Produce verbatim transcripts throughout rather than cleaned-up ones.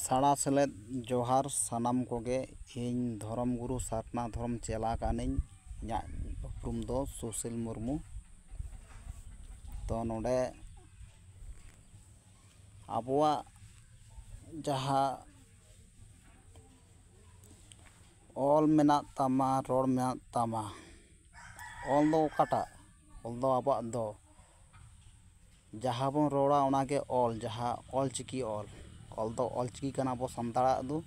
ᱥᱟᱲᱟ ᱥᱮᱞᱮᱫ ᱡᱚᱦᱟᱨ ᱥᱟᱱᱟᱢ ᱠᱚᱜᱮ᱾ ᱤᱧ ᱫᱷᱚᱨᱚᱢ ᱜᱩᱨᱩ ᱥᱟᱨᱱᱟ ᱫᱷᱚᱨᱚᱢ ᱪᱮᱞᱟ ᱠᱟᱹᱱᱟᱹᱧ᱾ ᱤᱧᱟᱹᱜ ᱩᱯᱨᱩᱢ ᱫᱚ ᱥᱩᱥᱤᱞ ᱢᱩᱨᱢᱩ᱾ ᱛᱚ, ᱱᱚᱰᱮ ᱟᱵᱚᱣᱟᱜ ᱡᱟᱦᱟᱸ ᱚᱞ ᱢᱮᱱᱟᱜ ᱛᱟᱢᱟ, ᱨᱚᱲ ᱢᱮᱱᱟᱜ ᱛᱟᱢᱟ, ᱚᱞ ᱫᱚ ᱚᱠᱟᱴᱟᱜ? ᱚᱞ ᱫᱚ ᱟᱵᱚᱣᱟᱜ ᱫᱚ ᱡᱟᱦᱟᱸ ᱵᱚᱱ ᱨᱚᱲᱟ, ᱚᱱᱟᱜᱮ ᱚᱞ, ᱡᱟᱦᱟᱸ ᱚᱞ ᱪᱤᱠᱤ ᱚᱞ᱾ ᱚᱞ ᱫᱚ ᱚᱞ ᱪᱤᱠᱤ ᱠᱟᱱᱟ ᱟᱵᱚ ᱥᱟᱱᱛᱟᱲᱟᱜ ᱫᱚ᱾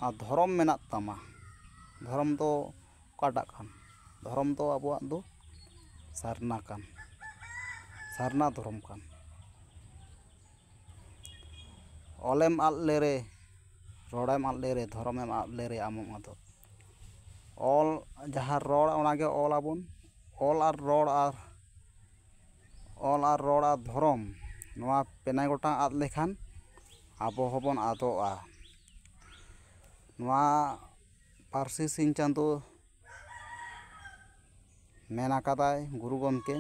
ᱟᱨ ᱫᱷᱚᱨᱚᱢ ᱢᱮᱱᱟᱜ ᱛᱟᱢᱟ, ᱫᱷᱚᱨᱚᱢ ᱫᱚ ᱚᱠᱟᱴᱟᱜ ᱠᱟᱱ? ᱫᱷᱚᱨᱚᱢ ᱫᱚ ᱟᱵᱚᱣᱟᱜ ᱫᱚ ᱥᱟᱨᱱᱟ ᱠᱟᱱ, ᱥᱟᱨᱱᱟ ᱫᱷᱚᱨᱚᱢ ᱠᱟᱱ᱾ ᱚᱞᱮᱢ ᱟᱫ ᱞᱮᱨᱮ, ᱨᱚᱲᱮᱢ ᱟᱫ ᱞᱮᱨᱮ, ᱫᱷᱚᱨᱚᱢᱮᱢ ᱟᱫ ᱞᱮᱨᱮ, ᱟᱢᱮᱢ ᱟᱫᱚᱜ᱾ ᱚᱞ, ᱡᱟᱦᱟᱸ ᱨᱚᱲ, ᱚᱱᱟᱜᱮ ᱚᱞ ᱟᱵᱚᱱ᱾ ᱚᱞ ᱟᱨ ᱨᱚᱲ ᱟᱨ, ᱚᱞ ᱟᱨ ᱨᱚᱲ ᱟᱨ ᱫᱷᱚᱨᱚᱢ, ᱱᱚᱣᱟ ᱯᱮᱱᱮ ᱜᱚᱴᱟᱝ ᱟᱫ ᱞᱮᱠᱷᱟᱱ ᱟᱵᱚ ᱦᱚᱸᱵᱚᱱ ᱟᱫᱚᱜᱼᱟ᱾ ᱱᱚᱣᱟ ᱯᱟᱹᱨᱥᱤ ᱥᱤᱧ ᱪᱟᱸᱫᱳ ᱢᱮᱱ ᱟᱠᱟᱫᱟᱭ ᱜᱩᱨᱩ ᱜᱚᱢᱠᱮ᱾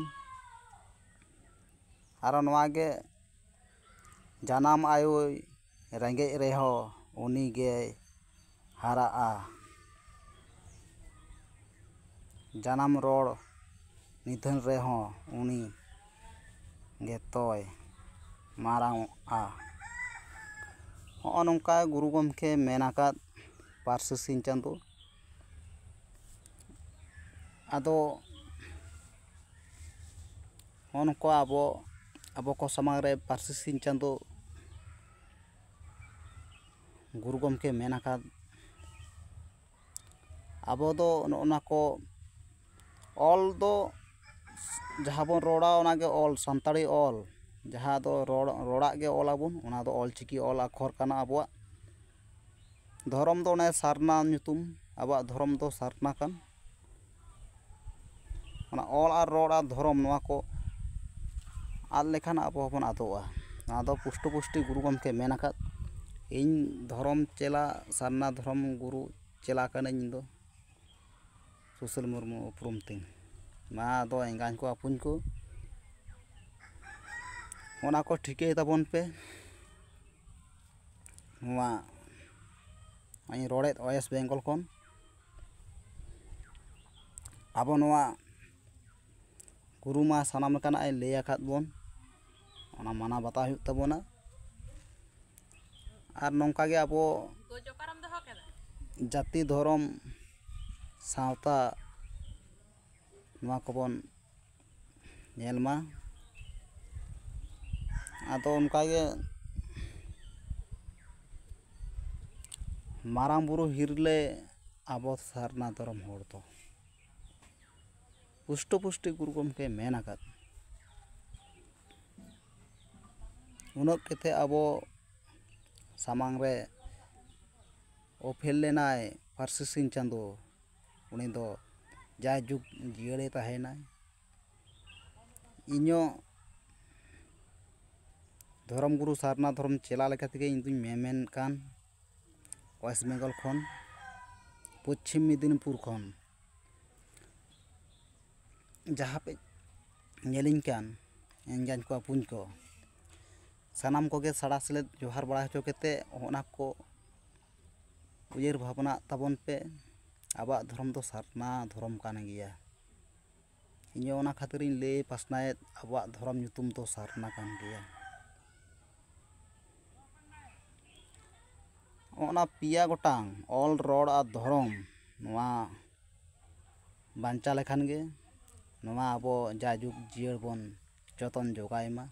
ᱟᱨᱚ ᱱᱚᱣᱟ ᱜᱮ, ᱡᱟᱱᱟᱢ ᱟᱭᱳᱭ ᱨᱮᱸᱜᱮᱡ ᱨᱮᱦᱚᱸ ᱩᱱᱤ ᱜᱮᱭ ᱦᱟᱨᱟᱜᱼᱟ᱾ ᱡᱟᱱᱟᱢ ᱨᱚᱲ ᱱᱤᱫᱷᱟᱹᱱ ᱨᱮᱦᱚᱸ ᱩᱱᱤ ᱜᱮᱛᱚᱭ ᱢᱟᱨᱟᱝᱚᱜᱼᱟ᱾ ᱦᱚᱸᱜᱼᱚ ᱱᱚᱝᱠᱟ ᱜᱩᱨᱩ ᱜᱚᱢᱠᱮ ᱢᱮᱱ ᱟᱠᱟᱫ ᱯᱟᱹᱨᱥᱤ ᱥᱤᱧ ᱪᱟᱸᱫᱳ᱾ ᱟᱫᱚ ᱦᱚᱸᱜᱼᱚ ᱱᱚᱝᱠᱟ ᱟᱵᱚ, ᱟᱵᱚ ᱠᱚ ᱥᱟᱢᱟᱝ ᱨᱮ ᱯᱟᱹᱨᱥᱤ ᱥᱤᱧ ᱪᱟᱸᱫᱳ ᱜᱩᱨᱩ ᱜᱚᱢᱠᱮ ᱢᱮᱱ ᱟᱠᱟᱫ, ᱟᱵᱚ ᱫᱚ ᱱᱚᱜᱼᱚ ᱱᱟ ᱠᱚ ᱚᱞ ᱫᱚ ᱡᱟᱦᱟᱸ ᱵᱚᱱ ᱨᱚᱲᱟ, ᱚᱱᱟᱜᱮ ᱚᱞ, ᱥᱟᱱᱛᱟᱲᱤ ᱚᱞ᱾ ᱡᱟᱦᱟᱸ ᱫᱚ ᱨᱚᱲ, ᱨᱚᱲᱟᱜ ᱜᱮ ᱚᱞ ᱟᱵᱚᱱ, ᱚᱱᱟ ᱫᱚ ᱚᱞ ᱪᱤᱠᱤ ᱚᱞ ᱟᱠᱷᱚᱨ ᱠᱟᱱᱟ ᱟᱵᱚᱣᱟᱜ᱾ ᱫᱷᱚᱨᱚᱢ ᱫᱚ ᱚᱱᱮ ᱥᱟᱨᱱᱟ ᱧᱩᱛᱩᱢ, ᱟᱵᱚᱣᱟᱜ ᱫᱷᱚᱨᱚᱢ ᱫᱚ ᱥᱟᱨᱱᱟ ᱠᱟᱱ᱾ ᱚᱱᱟ ᱚᱞ ᱟᱨ ᱨᱚᱲ ᱟᱨ ᱫᱷᱚᱨᱚᱢ, ᱱᱚᱣᱟ ᱠᱚ ᱟᱫ ᱞᱮᱠᱷᱟᱱ ᱟᱵᱚ ᱦᱚᱸᱵᱚᱱ ᱟᱫᱚᱜᱼᱟ᱾ ᱱᱚᱣᱟ ᱫᱚ ᱯᱩᱥᱴᱟᱹ ᱯᱩᱥᱴᱤ ᱜᱩᱨᱩ ᱜᱚᱢᱠᱮ ᱢᱮᱱ ᱟᱠᱟᱫ᱾ ᱤᱧ ᱫᱷᱚᱨᱚᱢ ᱪᱮᱞᱟ, ᱥᱟᱨᱱᱟ ᱫᱷᱚᱨᱚᱢ ᱜᱩᱨᱩ ᱪᱮᱞᱟ ᱠᱟᱹᱱᱟᱹᱧ ᱤᱧ ᱫᱚ, ᱥᱩᱥᱤᱞ ᱢᱩᱨᱢᱩ ᱩᱯᱨᱩᱢ ᱛᱤᱧ᱾ ᱢᱟ ᱟᱫᱚ ᱮᱸᱜᱟᱧ ᱠᱚ ᱟᱹᱯᱩᱧ ᱠᱚ, ᱚᱱᱟ ᱠᱚ ᱴᱷᱤᱠᱟᱹᱭ ᱛᱟᱵᱚᱱ ᱯᱮ᱾ ᱱᱚᱣᱟ ᱤᱧ ᱨᱚᱲᱮᱫ ᱳᱭᱮᱥᱴ ᱵᱮᱝᱜᱚᱞ ᱠᱷᱚᱱ᱾ ᱟᱵᱚ ᱱᱚᱣᱟ ᱜᱩᱨᱩ ᱢᱟ ᱥᱟᱱᱟᱢ ᱞᱮᱠᱟᱱᱟᱜ ᱮ ᱞᱟᱹᱭ ᱟᱠᱟᱫ ᱵᱚᱱ, ᱚᱱᱟ ᱢᱟᱱᱟᱣ ᱵᱟᱛᱟᱣ ᱦᱩᱭᱩᱜ ᱛᱟᱵᱚᱱᱟ᱾ ᱟᱨ ᱱᱚᱝᱠᱟ ᱜᱮ ᱟᱵᱚ ᱡᱟᱹᱛᱤ, ᱫᱷᱚᱨᱚᱢ, ᱥᱟᱶᱛᱟ, ᱱᱚᱣᱟ ᱠᱚᱵᱚᱱ ᱧᱮᱞ ᱢᱟ᱾ ᱟᱫᱚ ᱚᱱᱠᱟᱜᱮ ᱢᱟᱨᱟᱝ ᱵᱩᱨᱩ ᱦᱤᱨᱞᱟᱹ ᱟᱵᱚ ᱥᱟᱨᱱᱟ ᱫᱷᱚᱨᱚᱢ ᱦᱚᱲ ᱫᱚ ᱯᱩᱥᱴᱟᱹ ᱯᱩᱥᱴᱤ ᱜᱩᱨᱩ ᱜᱚᱢᱠᱮ ᱢᱮᱱ ᱟᱠᱟᱫ, ᱩᱱᱟᱹᱜ ᱠᱟᱛᱮ ᱟᱵᱚ ᱥᱟᱢᱟᱝ ᱨᱮ ᱚᱯᱮᱞ ᱞᱮᱱᱟᱭ ᱯᱟᱹᱨᱥᱤ ᱥᱤᱧ ᱪᱟᱸᱫᱚ, ᱩᱱᱤ ᱫᱚ ᱡᱟᱭᱡᱩᱜᱽ ᱡᱤᱭᱟᱹᱲᱮ ᱛᱟᱦᱮᱸᱭᱮᱱᱟᱭ᱾ ᱤᱧᱟᱹᱜ ᱫᱷᱚᱨᱚᱢ ᱜᱩᱨᱩ ᱥᱟᱨᱱᱟ ᱫᱷᱚᱨᱚᱢ ᱪᱮᱞᱟ ᱞᱮᱠᱟ ᱛᱮᱜᱮ ᱤᱧ ᱫᱩᱧ ᱢᱮᱢᱮᱱ ᱠᱟᱱ, ᱳᱭᱮᱥᱴ ᱵᱮᱝᱜᱚᱞ ᱠᱷᱚᱱ, ᱯᱚᱪᱷᱤᱢ ᱢᱮᱫᱤᱱᱤᱯᱩᱨ ᱠᱷᱚᱱ᱾ ᱡᱟᱦᱟᱸ ᱯᱮ ᱧᱮᱞᱤᱧ ᱠᱟᱱ ᱮᱸᱜᱟᱧ ᱠᱚ, ᱟᱹᱯᱩᱧ ᱠᱚ, ᱥᱟᱱᱟᱢ ᱠᱚᱜᱮ ᱥᱟᱲᱟ ᱥᱮᱞᱮᱫ ᱡᱚᱦᱟᱨ ᱵᱟᱲᱟ ᱦᱚᱪᱚ ᱠᱟᱛᱮ ᱚᱱᱟ ᱠᱚ ᱩᱭᱦᱟᱹᱨ ᱵᱷᱟᱵᱽᱱᱟᱜ ᱛᱟᱵᱚᱱ ᱯᱮ᱾ ᱟᱵᱚᱣᱟᱜ ᱫᱷᱚᱨᱚᱢ ᱫᱚ ᱥᱟᱨᱱᱟ ᱫᱷᱚᱨᱚᱢ ᱠᱟᱱ ᱜᱮᱭᱟ᱾ ᱤᱧ ᱦᱚᱸ ᱚᱱᱟ ᱠᱷᱟᱹᱛᱤᱨᱤᱧ ᱞᱟᱹᱭ ᱯᱟᱥᱱᱟᱣᱮᱫ, ᱟᱵᱚᱣᱟᱜ ᱫᱷᱚᱨᱚᱢ ᱧᱩᱛᱩᱢ ᱫᱚ ᱥᱟᱨᱱᱟ ᱠᱟᱱ ᱜᱮᱭᱟ᱾ ᱚᱱᱟ ᱯᱮᱭᱟ ᱜᱚᱴᱟᱝ ᱚᱞ, ᱨᱚᱲ ᱟᱨ ᱫᱷᱚᱨᱚᱢ, ᱱᱚᱣᱟ ᱵᱟᱧᱪᱟᱣ ᱞᱮᱠᱷᱟᱱ ᱜᱮ ᱱᱚᱣᱟ ᱟᱵᱚ ᱡᱟᱭᱡᱩᱜᱽ ᱡᱤᱭᱟᱹᱲ ᱵᱚᱱ ᱡᱚᱛᱚᱱ ᱡᱚᱜᱟᱣ ᱢᱟ᱾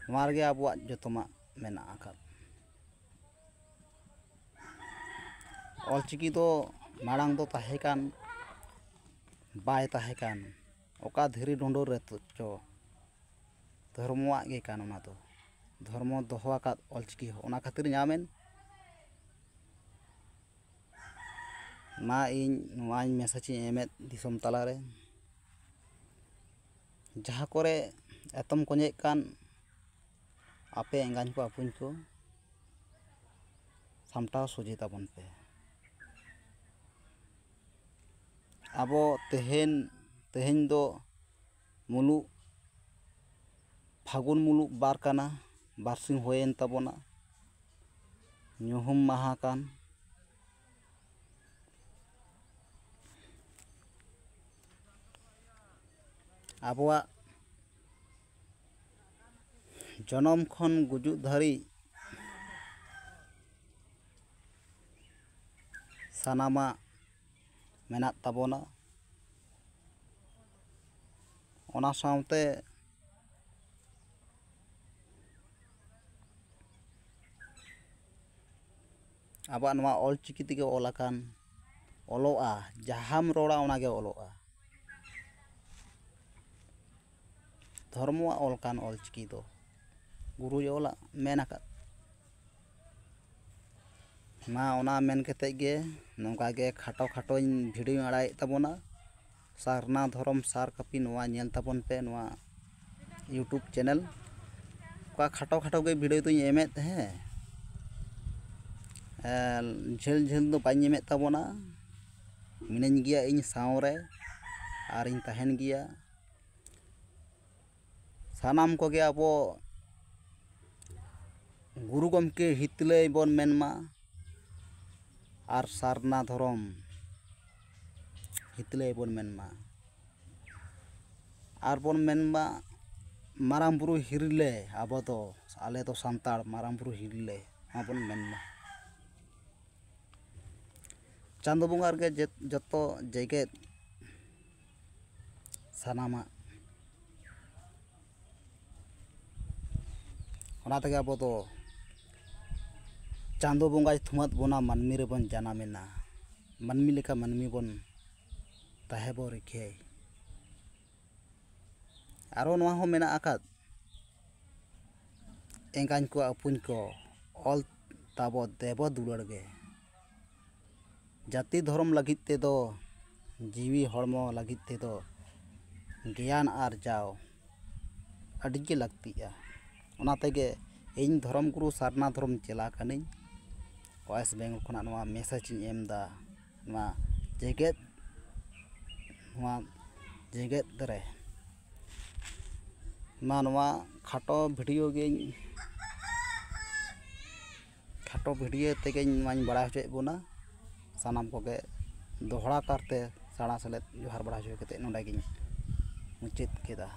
ᱱᱚᱣᱟ ᱨᱮᱜᱮ ᱟᱵᱚᱣᱟᱜ ᱡᱚᱛᱚᱢᱟᱜ ᱢᱮᱱᱟᱜ ᱟᱠᱟᱫ᱾ ᱚᱞᱪᱤᱠᱤ ᱫᱚ ᱢᱟᱲᱟᱝ ᱫᱚ ᱛᱟᱦᱮᱸ ᱠᱟᱱ, ᱵᱟᱭ ᱛᱟᱦᱮᱸ ᱠᱟᱱ, ᱚᱠᱟ ᱫᱷᱤᱨᱤ ᱰᱩᱸᱰᱩ ᱨᱮ ᱪᱚ ᱫᱷᱚᱨᱢᱚᱣᱟᱜ ᱜᱮ ᱠᱟᱱ ᱚᱱᱟ ᱫᱚ᱾ ᱫᱷᱚᱨᱢᱚ ᱫᱚᱦᱚ ᱟᱠᱟᱫ ᱚᱞᱪᱤᱠᱤ, ᱚᱱᱟ ᱠᱷᱟᱹᱛᱤᱨ ᱧᱟᱢᱮᱱ᱾ ᱢᱟ ᱤᱧ ᱱᱚᱣᱟᱧ ᱢᱮᱥᱮᱡᱽ ᱤᱧ ᱮᱢᱮᱫ ᱫᱤᱥᱚᱢ ᱛᱟᱞᱟᱨᱮ, ᱡᱟᱦᱟᱸ ᱠᱚᱨᱮ ᱮᱛᱚᱢ ᱠᱚᱧᱮᱜ ᱠᱟᱱ ᱟᱯᱮ ᱮᱸᱜᱟᱧ ᱠᱚ ᱟᱹᱯᱩᱧ ᱠᱚ, ᱥᱟᱢᱴᱟᱣ ᱥᱚᱡᱷᱮ ᱛᱟᱵᱚᱱ ᱯᱮ᱾ ᱟᱵᱚ ᱛᱮᱦᱮᱧ, ᱛᱮᱦᱮᱧ ᱫᱚ ᱢᱩᱞᱩᱜ ᱯᱷᱟᱹᱜᱩᱱ ᱢᱩᱞᱩᱜ ᱵᱟᱨ ᱠᱟᱱᱟ, ᱵᱟᱨᱥᱤᱧ ᱦᱩᱭᱮᱱ ᱛᱟᱵᱚᱱᱟ᱾ ᱧᱩᱦᱩᱢ ᱢᱟᱦᱟ ᱠᱟᱱ ᱟᱵᱚᱣᱟᱜ ᱡᱚᱱᱚᱢ ᱠᱷᱚᱱ ᱜᱩᱡᱩᱜ ᱫᱷᱟᱹᱨᱤᱡ ᱥᱟᱱᱟᱢᱟᱜ ᱢᱮᱱᱟᱜ ᱛᱟᱵᱚᱱᱟ᱾ ᱚᱱᱟ ᱥᱟᱶᱛᱮ ᱟᱵᱚᱣᱟᱜ ᱱᱚᱣᱟ ᱚᱞ ᱪᱤᱠᱤ ᱛᱮᱜᱮ ᱚᱞ ᱟᱠᱟᱱ, ᱚᱞᱚᱜᱼᱟ, ᱡᱟᱦᱟᱸᱢ ᱨᱚᱲᱟ ᱚᱱᱟᱜᱮ ᱚᱞᱚᱜᱼᱟ᱾ ᱫᱷᱚᱨᱢᱚᱣᱟᱜ ᱚᱞ ᱠᱟᱱ ᱚᱞ ᱪᱤᱠᱤ ᱫᱚ ᱜᱩᱨᱩᱭ ᱚᱞᱟᱜ ᱢᱮᱱ ᱟᱠᱟᱫ᱾ ᱢᱟ ᱚᱱᱟ ᱢᱮᱱ ᱠᱟᱛᱮᱫ ᱜᱮ ᱱᱚᱝᱠᱟ ᱜᱮ ᱠᱷᱟᱴᱚ ᱠᱷᱟᱴᱚᱧ ᱵᱷᱤᱰᱤᱭᱳᱧ ᱟᱲᱟᱜᱮᱫ ᱛᱟᱵᱚᱱᱟ᱾ ᱥᱟᱨᱱᱟ ᱫᱷᱚᱨᱚᱢ ᱥᱟᱨ ᱠᱟᱹᱯᱤ ᱱᱚᱣᱟ ᱧᱮᱞ ᱛᱟᱵᱚᱱ ᱯᱮ, ᱱᱚᱣᱟ YouTube ᱪᱮᱱᱮᱞ᱾ ᱚᱠᱟ ᱠᱷᱟᱴᱚ ᱠᱷᱟᱴᱚ ᱜᱮ ᱵᱷᱤᱰᱤᱭᱳ ᱫᱚᱧ ᱮᱢᱮᱫ ᱛᱟᱦᱮᱸᱫ, ᱮ, ᱡᱷᱟᱹᱞ ᱡᱷᱟᱹᱞ ᱫᱚ ᱵᱟᱹᱧ ᱮᱢᱮᱫ ᱛᱟᱵᱚᱱᱟ᱾ ᱢᱤᱱᱟᱹᱧ ᱜᱮᱭᱟ ᱤᱧ ᱥᱟᱶᱨᱮ, ᱟᱨᱤᱧ ᱛᱟᱦᱮᱱ ᱜᱮᱭᱟ᱾ ᱥᱟᱱᱟᱢ ᱠᱚᱜᱮ ᱟᱵᱚ ᱜᱩᱨᱩ ᱜᱚᱢᱠᱮ ᱦᱤᱛᱞᱟᱹᱭ ᱵᱚᱱ ᱢᱮᱱᱢᱟ ᱟᱨ ᱥᱟᱨᱱᱟ ᱫᱷᱚᱨᱚᱢ ᱦᱤᱛᱞᱟᱹᱭ ᱵᱚᱱ ᱢᱮᱱᱢᱟ᱾ ᱟᱨ ᱵᱚᱱ ᱢᱮᱱᱢᱟ ᱢᱟᱨᱟᱝ ᱵᱩᱨᱩ ᱦᱤᱨᱞᱟᱹ, ᱟᱵᱚ ᱫᱚ, ᱟᱞᱮ ᱫᱚ ᱥᱟᱱᱛᱟᱲ ᱢᱟᱨᱟᱝ ᱵᱩᱨᱩ ᱦᱤᱨᱞᱟᱹ ᱢᱟᱵᱚᱱ ᱢᱮᱱᱢᱟ᱾ ᱪᱟᱸᱫᱚ ᱵᱚᱸᱜᱟ ᱨᱮᱜᱮ ᱡᱮ-, ᱡᱚᱛᱚ ᱡᱮᱜᱮᱛ ᱥᱟᱱᱟᱢᱟᱜ᱾ ᱚᱱᱟ ᱛᱮᱜᱮ ᱟᱵᱚ ᱫᱚ ᱪᱟᱸᱫᱚ ᱵᱚᱸᱜᱟᱭ ᱛᱷᱩᱢᱟᱹᱫ ᱵᱚᱱᱟ, ᱢᱟᱹᱱᱢᱤ ᱨᱮᱵᱚᱱ ᱡᱟᱱᱟᱢᱮᱱᱟ, ᱢᱟᱹᱱᱢᱤ ᱞᱮᱠᱟ ᱢᱟᱹᱱᱢᱤ ᱵᱚᱱ ᱛᱟᱦᱮᱸ ᱵᱚ ᱨᱤᱠᱟᱹᱭ᱾ ᱟᱨᱚ ᱱᱚᱣᱟ ᱦᱚᱸ ᱢᱮᱱᱟᱜ ᱟᱠᱟᱫ, ᱮᱸᱜᱟᱧ ᱠᱚ ᱟᱹᱯᱩᱧ ᱠᱚ, ᱚᱞ ᱛᱟᱵᱚ ᱫᱮᱵᱚ ᱫᱩᱞᱟᱹᱲ ᱜᱮ᱾ ᱡᱟᱹᱛᱤ ᱫᱷᱚᱨᱚᱢ ᱞᱟᱹᱜᱤᱫ ᱛᱮᱫᱚ, ᱡᱤᱣᱤ ᱦᱚᱲᱢᱚ ᱞᱟᱹᱜᱤᱫ ᱛᱮᱫᱚ ᱜᱮᱭᱟᱱ ᱟᱨᱡᱟᱣ ᱟᱹᱰᱤ ᱜᱮ ᱞᱟᱹᱠᱛᱤᱜᱼᱟ᱾ ᱚᱱᱟ ᱛᱮᱜᱮ ᱤᱧ ᱫᱷᱚᱨᱚᱢ ᱜᱩᱨᱩ ᱥᱟᱨᱱᱟ ᱫᱷᱚᱨᱚᱢ ᱪᱮᱞᱟ ᱠᱟᱹᱱᱟᱹᱧ᱾ ᱳᱭᱮᱥᱴ ᱵᱮᱝᱜᱚᱞ ᱠᱷᱚᱱᱟᱜ ᱱᱚᱣᱟ ᱢᱮᱥᱮᱡᱽ ᱤᱧ ᱮᱢ ᱮᱫᱟ ᱱᱚᱣᱟ ᱡᱮᱜᱮᱛ, ᱱᱚᱣᱟ ᱡᱮᱜᱮᱛ ᱨᱮ᱾ ᱢᱟ ᱱᱚᱣᱟ ᱠᱷᱟᱴᱚ ᱵᱷᱤᱰᱤᱭᱳ ᱜᱤᱧ ᱠᱷᱟᱴᱚ ᱵᱷᱤᱰᱤᱭᱳ ᱛᱮᱜᱮᱧ ᱱᱚᱣᱟᱧ ᱵᱟᱲᱟᱭ ᱦᱚᱪᱚᱭᱮᱫ ᱵᱚᱱᱟ᱾ ᱥᱟᱱᱟᱢ ᱠᱚᱜᱮ ᱫᱚᱦᱲᱟ ᱠᱟᱨᱛᱮ ᱥᱟᱲᱟ ᱥᱮᱞᱮᱫ ᱡᱚᱦᱟᱨ ᱵᱟᱲᱟ ᱦᱚᱪᱚ ᱠᱟᱛᱮ ᱱᱚᱰᱮ ᱜᱤᱧ ᱢᱩᱪᱟᱹᱫ ᱠᱮᱫᱟ᱾